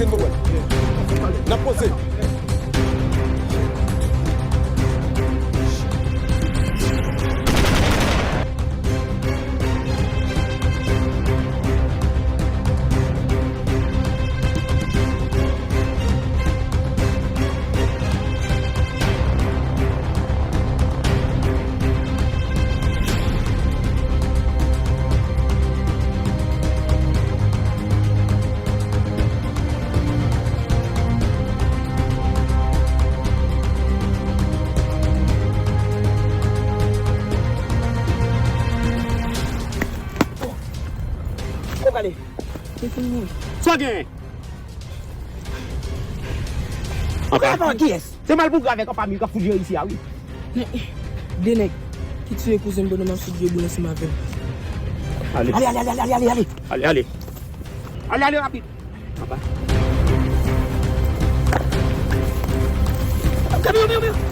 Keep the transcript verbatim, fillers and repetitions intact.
N ap poze. Ou prale? Li fin mouri. Sa w gen? Anpa. Anpa kiyès? Se Malpougra avèk Anpa Mil k ap fout jere isi a, wi. Men, de nèg ki tiye kouzen m pandan m ap sot vye boul ansanm avè l. Ale. Ale, ale, ale, ale, ale, ale. Ale, ale. Ale, ale rapid. Anpa. Kamyon, kamyon, kamyon.